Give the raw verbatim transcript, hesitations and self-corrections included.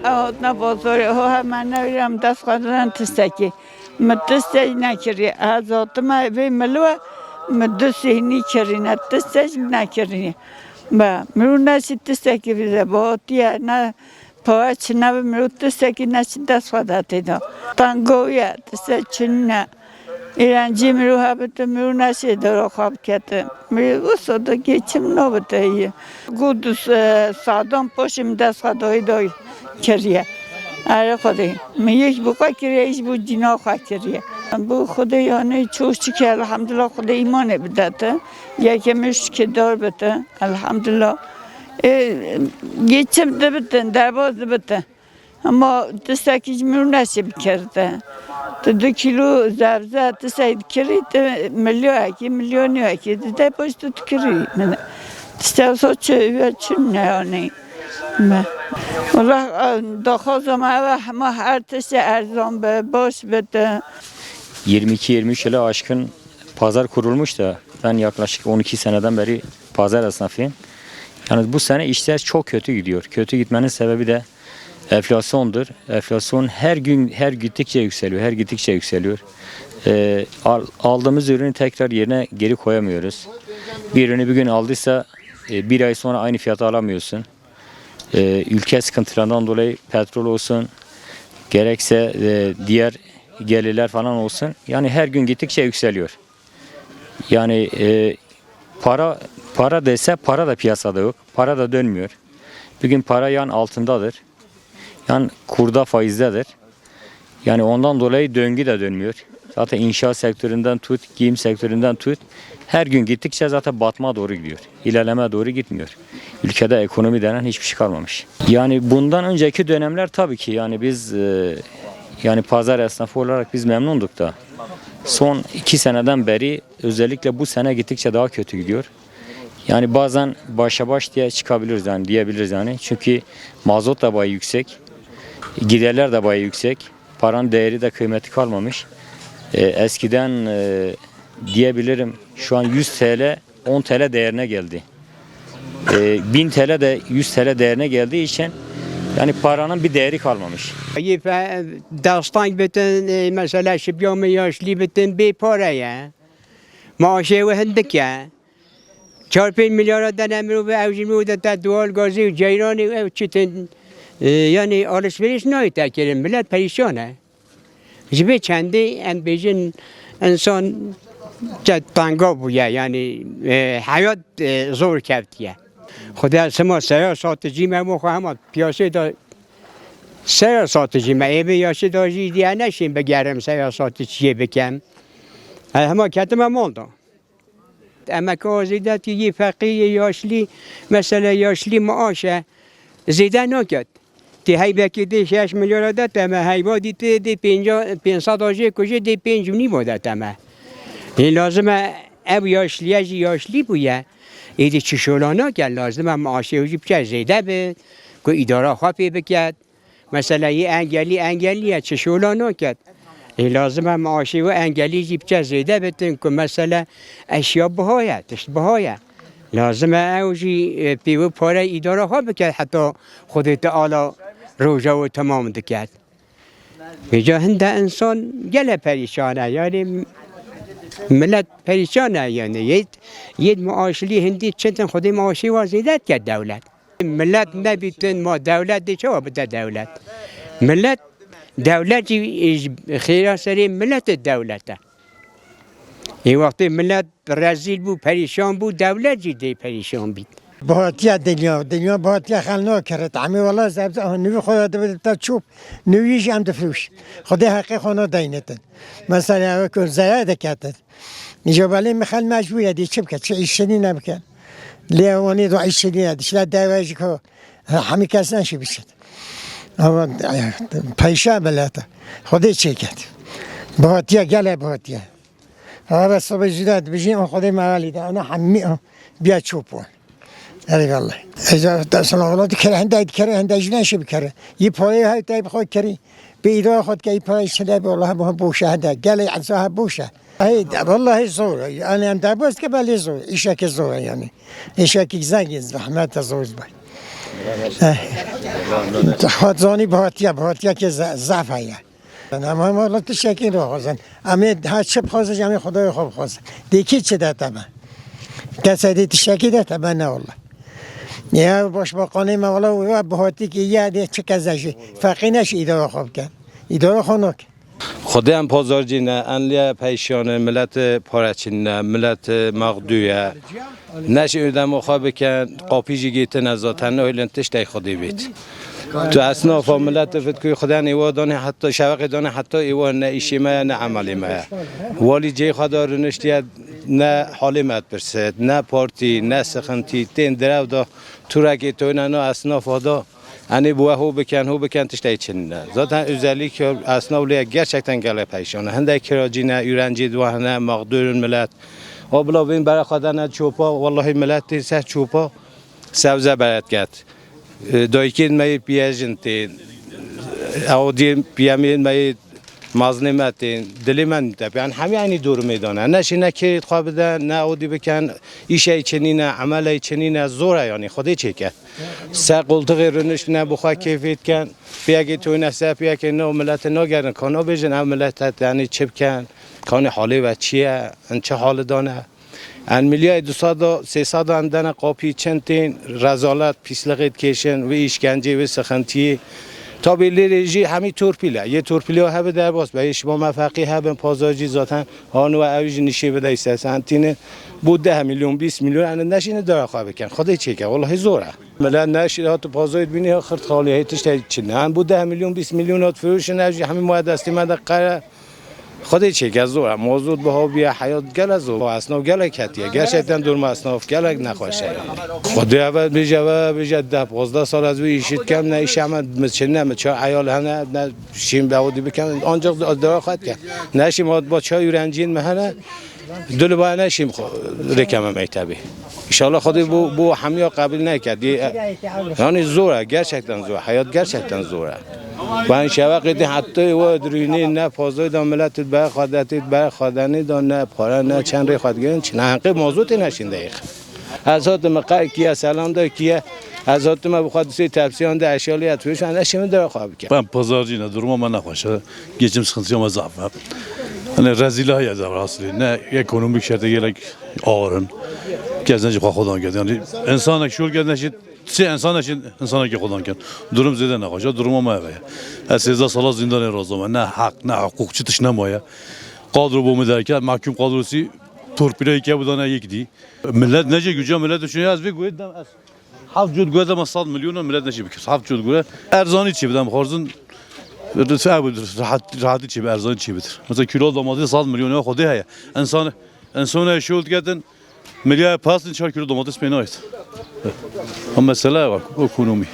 Ew hatina bazarê, ho hema newî re em dest xwe didin tistekî. Min tiste jî nekiriye. Ez hatime vê milwe, min du sêhnî kirîne, tiste jî min nekiriye. Be, mirov neşî tistekî bide, bi hatiye ne pawe çi nebe, mirov tistekî neşî dest xwe de tê de. Tango ye, tiste çi nîne. Îrencî mirov hebite, mirov neşê dora xwe bikete. Mirov wisa de geçim nabite yê. Got, e, sadan paşê min dest xwe dayî dayî kiriye. Erê Xwedê. Min yek bi xwe kiriye, yek ji bo cîna xwe kiriye. Bo Xwedê yanî çoş çike, elhamdulillah, Xwedê îmanê bidete. Yeke min şikê dar bite, elhamdulillah. E, geçim dibitin, derbaz dibitin. Ama tistekî ji min neşê bikirte. Tu du kîlo zebze tistek dikirî, tu milyoyekî, milyonekî, tu te poş tu dikirî. Tiste wisa çi, ya çi ne yani. Me. Wala, e, daxwaza me ev e, hema her tiştê erzan be, baş be te. Yirmi iki yirmi üç yılı aşkın pazar kurulmuş da ben yaklaşık on iki seneden beri pazar esnafıyım. Yalnız bu sene işler çok kötü gidiyor. Kötü gitmenin sebebi de enflasyondur. Enflasyon her gün, her gittikçe yükseliyor, her gittikçe yükseliyor. Ee, al- aldığımız ürünü tekrar yerine geri koyamıyoruz. Bir ürünü bir gün aldıysa, e, bir ay sonra aynı fiyata alamıyorsun. Ee, ülke sıkıntılarından dolayı petrol olsun, gerekse, e, diğer gelirler falan olsun. Yani her gün gittikçe yükseliyor. Yani, e, para para dese para da piyasada yok. Para da dönmüyor. Bugün para yan altındadır, yan kurda faizdedir. Yani ondan dolayı döngü de dönmüyor. Zaten inşaat sektöründen tut, giyim sektöründen tut, her gün gittikçe zaten batma doğru gidiyor. İlerleme doğru gitmiyor. Ülkede ekonomi denen hiçbir şey kalmamış. Yani bundan önceki dönemler tabii ki yani biz, e, yani pazar esnafı olarak biz memnunduk da son iki seneden beri özellikle bu sene gittikçe daha kötü gidiyor. Yani bazen başa baş diye çıkabiliriz yani, diyebiliriz yani. Çünkü mazot da bayağı yüksek, giderler de bayağı yüksek. Paranın değeri de kıymeti kalmamış. E, eskiden, e, diyebilirim şu an yüz T L on T L değerine geldi. E, bin T L de yüz T L değerine geldiği için yani paranın bir değeri kalmamış. Yê fe-, destang bitin, e, mesela şibyamê yaşlî bitin bê pare ye. Maaşê wê hindik e. Çar pênc milyara dene mirovê, ew jî mirov de te doğal gazê û ceyranê û ew çitin, e, yanî alışveriş nayê te kirin. Millet perîşan e. Ji vê çendê em bêjin insan te tanga bûye, yanî, e, heyat, e, zor kevtiye. Xuda sima seya saticî me, hema xwe hema piyasê de seya saticî me. Ê vê yaşê de jî diye neşên bigerim seya saticiyê bikem. E, hema ketime mal de. Emeka zêde tî yê feqî yê yaşlî, mesela yaşlî maaş e, zêde naket. Tê heybekê dê şeş milyara de te me heyva dî tê dê pênca, pênc sed a jê ku jê dê pênc û nîv a de te me. Lê lazim e ev yaşliye jî yaşlî bûye. Êdî çi şola nake, lazim e maaşê wî jî biçe zêde be, ku îdara xwe pê biket. Mesela yê engelî, engelî ye, çi şola naket. Ê, lazim e maaşê wê engelî jî biçe zêde bitin ku mesela eşya biha ye, tişt biha ye. Lazim e ew jî, e, pê wê pare îdara xwe biket heta Xwedê Teala roja wê temam diket. Vêca hinde insan gele perîşan e, yanî millet perîşan e, yanî yêt, yêt maaşlî hindî çitin Xwedê maaşê wan zêde diket dewlet. Milet nebîtin ma dewlet dê çawa bide dewlet? Milet, dewlet jî, e, ji xêra serê milet e dewlet e. Ê wextê milet rezîl bû, perîşan bû, dewlet jî dê perîşan bît. Bihatiya dinya, dinya bihatiya xel nakire. Tamê wela zebze, aha, nivî xwe ya dibide te çûp, nivî jî em difrûş. Xwedê heqê xwe nadeynetin. Mesela, wekî zere diketin. Îca belê min xel mecbûr ye, dê çi bike, çi îşçilî nebike. Lê ewanî do îşçilî ye, dişla dewe jî ko, hemî kes neşî biçin. Ama, e, peyşa belete. Xwedê çêket. Bihatiye, gele bihatiye. Eve sibê jî de dibijî, an Xwedê me alî de, ana hemî an biya çûp wan. Eyvallah. Eza te sana wala dikere, hende dikere, hende jî neşî bikere. Yî parayê hay te bi xwe kerî. Bi îdara xwe dike, yî parayê çi de bi, wala bu boş e hende. Gelê eza he boş e. Hey, de, vallahi zor. Yani em derbas ke belê zor. İşe ke zor yani. İşe ke zengin, zahmet zor bay. Xwezanî bihatiya, bihatiya ke ze-, zaf heye. Em, em wela tiştekî dixwazin. Em ê her çi bixwazin, em ê Xwedayê xwe bixwazin. Dê kî çi de tebe? Kesê dê tiştekî de tebe ne wela. Ya başbakanê me wela wê bihatî ki ya dê çi keze jî. Feqî ne jî îdara xwe bikin. Îdara xwe nakin. Xwedê em pazarcî ne, en lê peyşan in, milet pare çinine, milet mexdû ye. Neşî dema xwe bikin, qapî jî gêtine zaten, ne hêlin tiştek Xwedê bît. Tu esnafa milet fitkû Xwedê ne êwa danê heta, şeveqê danê heta êwa ne îşê me ye, ne emelê me ye. Walî cê xwe de riniştiye, ne halê me dipirsit, ne partî, ne sixintî, tên direw de turekê toyne na esnafa de. Enê bi we hû bikin, hû bikin tiştê çin ne. Zaten özellik esnav lê gerçekten gelek perîşan e. Hindek kiracî ne, ûrencî di we hene, mexdûr in milet. O bila bên bere xwe de ne çopa, wellahî milet tê ser çopa, sebze bereket. E, dayikên me yê piyejin tên, ew diyên piyemên me yê Maznê me tên, dilê me nîte. Yani hemî eynî dorumê de ne. Neşî ne kêrê xwe bide, ne odî bikin, îşey çinî ne, emeley çinî ne, zor e yani, Xwedê çêke. Ser qoltixê riniştine, bi xwe kêfê dikin, piyekê toyne ser piyekê ne, milete nagerin, ka nabêjin ev milete, yani çi bikin, kanê halê ve çi ye, in çi hali de ne. En milyayê du sed sê sed an dene qapî çend tên rezalet, pîslixê dikêşin, wê îşkencê, wê sixintiyê. Tabî lêrê jî hemî torpîl e. Yê torpîlê hebe derbas be. Yê şima me feqî hebin, pazar jî zaten han we ew jî nişê bide îsesentînin. Bu deh milyon, bîst milyon, yani neşîne dara xwe bikin. Xwedê çêke, wellahî zor e. Milet neşî hat pazarê dibînî ya xirt xalî, hê tiştek çin. Yani bu deh milyon, bîst milyon hat firoşin, ev jî hemî me destê me de qere. Xwedê çêke zor e. Mozot biha bûye, heyat gelek zor. Esnaf gelek ketiye. Gerçekten durum esnaf gelek nexweş e yani. Xwedê eve bêje, eve bêje deh pazdeh sal ez wî îşî dikem, ne îşe me, mi çi ne, mi çar eyal hene, ne şîm be odî bikem. Ancak dara xwe dikem. Ne şîm hat ba çay ûrencîn me hene. Dul ba ne şîm xwe rêke me mektebî. İnşallah Xwedê bu, bu hemiya qebîl neke. Dê, yani zor e, gerçekten zor. Heyat gerçekten zor e. Ben şeveqê dê heta wa dirûnê ne fazlay da millet ber xwe detê, ber xwe denê da ne para, ne çend rê xwe digirin, çi ne henqê mazotê neşîn de yêx. Ez hatim qey kiye, selam da kiye. Ez hatim bi xwe dusê tepsiyan de eşyalî etmiş, ben eşimi dira xwe bikim. Ben pazarcı ne, duruma me nexweş e. Geçim sıkıntısı me zaf e. Hani rezîla heye de rastli. Ne ekonomik şertê gelek ağır in. Kes ne xwe xwedan ked. Yani insanek şol ked neşit. Çi insan için, insanek xwedan ked. Durum zêde nexweş e. Duruma me eve ye. Ez sêzdeh sala zindanê razam e. Ne hak, ne hukuk, çi tiş nemaye. Kadro bo me derke, mahkum kadrosu torpileyê ke budane yek dî. Millet nece güce millet düşünüyor. Ez vê guhê dem ez. Heft cot guhê dem sed milyon millet neşî bikir. Heft cot guhê. Erzanî çi bidem xwarzin. Rahat, rahatî çi bi erzanî çi bidir. Mesela kilo domates sed milyon ya Xwedê heye. İnsan, insana şol diketin. Milyar pasın çar kilo domates pênayet. O mesele var. Ekonomi.